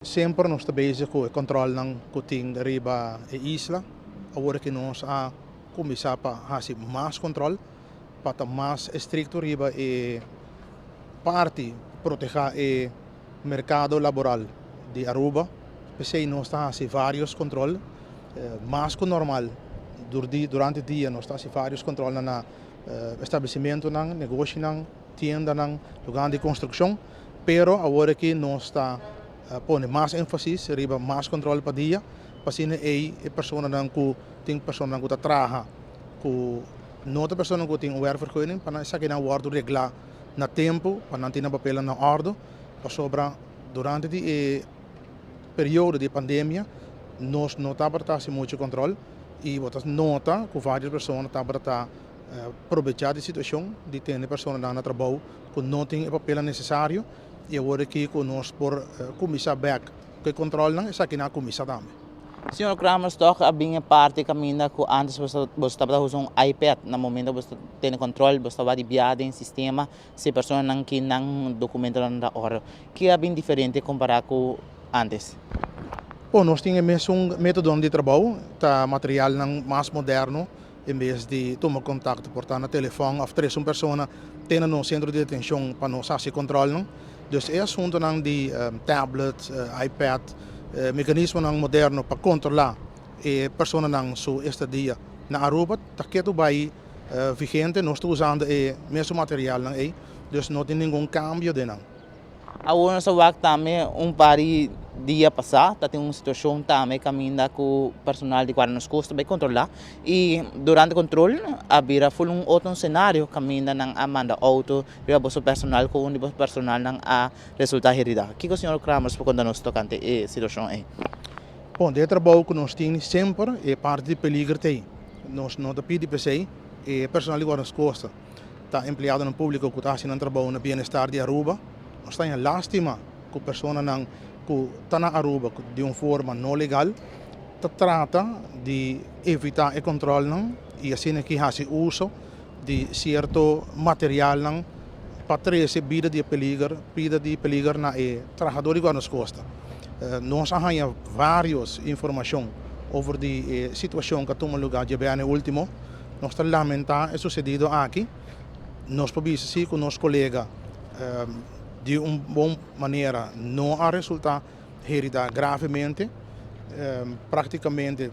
Semper nos ta bezig ku e kòntròlnan ku tin riba e isla. Awor ku nos a kuminsá pa hasi mas kòntròl, pa ta mas estrikto riba e parti protehá e merkado laboral di Aruba. P'esei nos ta hasi vários kòntròl, mas ku normal. Durante dia nos ta hasi vários kòntròlnan na establesimentunan, negoshinan, tiendanan, lugánan di konstrukshon, pero awor aki nos ta pone mas énfasis riba mas kòntròl pa dia, pa asina ei e personanan ku tin personanan ku ta traha ku no ta personanan ku tin un werkvergunning pa nan esakinan wòrdu reglá na tempu, pa nan tin nan papelnan na òrdu, pasobra durante di e periodo di pandemia nos no tabata ta hasi muchu kòntròl i bo ta nota ku vários persona tabata ta Probechá di situashon di tene personanan na trabou ku no tin e papelnan nesesario i awor aki ku nos por kuminsá bèk ku e kòntròlnan, esakinan a kuminsá tambe. Señor Kramers, tòg a bin e parti kaminda ku ántes bo tabata usa un iPad na momento bo ta tene kòntròl, bo tabata di biaha den sistema si e personanan ki nan dokumentonan ta òrdu. Ke a bin diferente kompará ku ántes? Bon, nos tin e mesun métodonan di trabou, ta materialnan mas moderno En bes di tuma kontakto por ta na telefòn òf trese un persona te na nos sentro di detenshon pa nos hasi kòntròlnan. Dus e asuntunan di tablet, iPad, mekanismonan moderno pa kontrolá e personanan su estadia na Aruba ta ketu bai vigente. Nos ta usando e mesun materialnan ei, dus no tin ningun kambio den nan. Awor nos a wak tambe un par di dia pasá ta tin un situashon tambe kaminda ku personal di Guarda Nos Costa bai kontrolá i durante kontrol a bira ful un otro senario kaminda nan a manda outo riba boso personal ku un di boso personalnan a resultá heridá. Kiko señor Kramers por konta nos tokante e situashon ei? Bon, den e trabou ku nos tin semper e parti di peliger ta ei. Nos no ta pidi p'esei e personal di Guarda Nos Costa. Ta empleadonan públiko ku ta hasi nan trabou na bienestar di Aruba. Nos ta haña lástima ku personanan ku ta na Aruba di un forma no legal ta trata di evitá e kòntròlnan i asina ki hasi uso di sierto materialnan pa trese bida di e peliger, bida di peliger na e trahadó di Guarda Costa. Nos a haña vários informashon over di e situashon ku a tuma lugá djabièrnè último. Nos ta lamentá e susedido aki. Nos por bisa si ku nos kolega di un bon manera no a resultá heridá gravemente. Práktikamente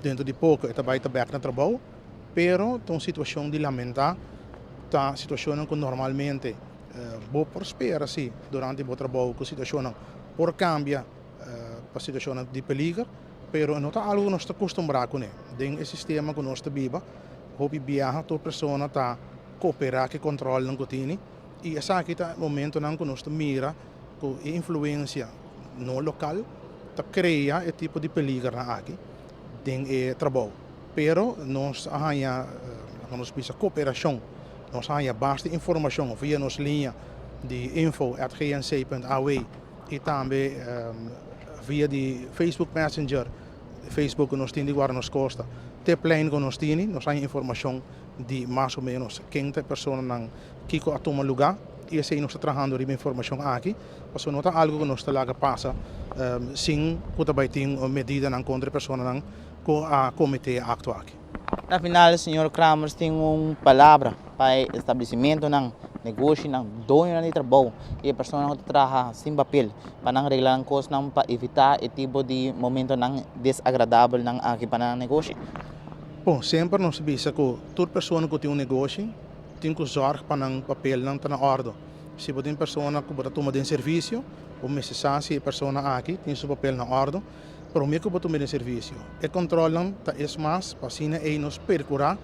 dentro di poko e ta bai ta bèk na trabou, pero ta un situashon di lamentá. Ta situashonnan ku normalmente bo por spera si durante bo trabou ku situashonnan por kambia pa situashonnan di peliger. Pero no ta algo ku nos ta kustumbrá kuné. Den e sistema ku nos ta biba, hopi biaha tur persona ta koperá ku e kòntròlnan ku tini i esaki ta momentonan ku nos ta mira ku e influensia no lokal ta krea e tipo di peligernan aki den e trabou. Pero nos a haña, laga nos bisa, koperashon. Nos a haña basta informashon via nos liña di info at gnc punt aw i tambe via di Facebook Messenger, Facebook ku nos tin di Guarda Nos Costa, tiplijn ku nos tini, nos haña informashon di mas o ménos ken ta e personanan, kiko a tuma lugá i esei nos ta trahando riba e informashon aki, pasobra no ta algu ku nos ta laga pasa sin ku ta bai tin medidanan kontra e personanan ku a kometé e akto aki. Na final señor Kramers tin un palabra pa e establecimentonan, negoshinan, doñonan di trabou y e personanan cu ta traha sin papel pa nan regla nan cosnan pa evita e tipo di momentonan desagradabelnan aki pa nan negoshi. Bon, semper nos ta bisa cu tur persona cu tin un negoshi tin cu zorg pa nan papelnan ta na ordo. Si bo tin persona cu bo ta tuma den servicio, bo mester sa si e persona aki tin su papel na ordo. Promé ku bo tuma den servisio. E kòntròlnan ta es mas pa asina ei nos perkurá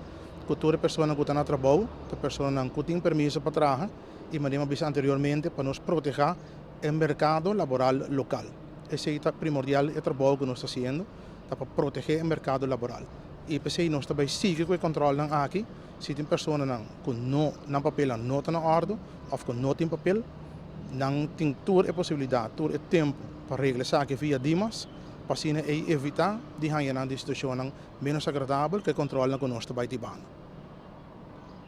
ku tur e personanan ku ta na trabou ta personanan ku tin permiso pa traha i manera mi a bisa anteriormente pa nos protehá e merkado laboral lokal. Esei ta primordial e trabou ku nos ta hasiendo ta pa protehé e merkado laboral i p'esei nos ta bai sigui ku e kòntròlnan aki si tin personanan ku no nan papelnan no ta na òrdu òf ku no tin papel. Nan tin tur e posibilidat, tur e tempu pa regla esaki via Dimas, pa asina ei evitá di haña nan di situashonnan ménos agradabel ku e kòntròlnan ku nos ta bai di banda.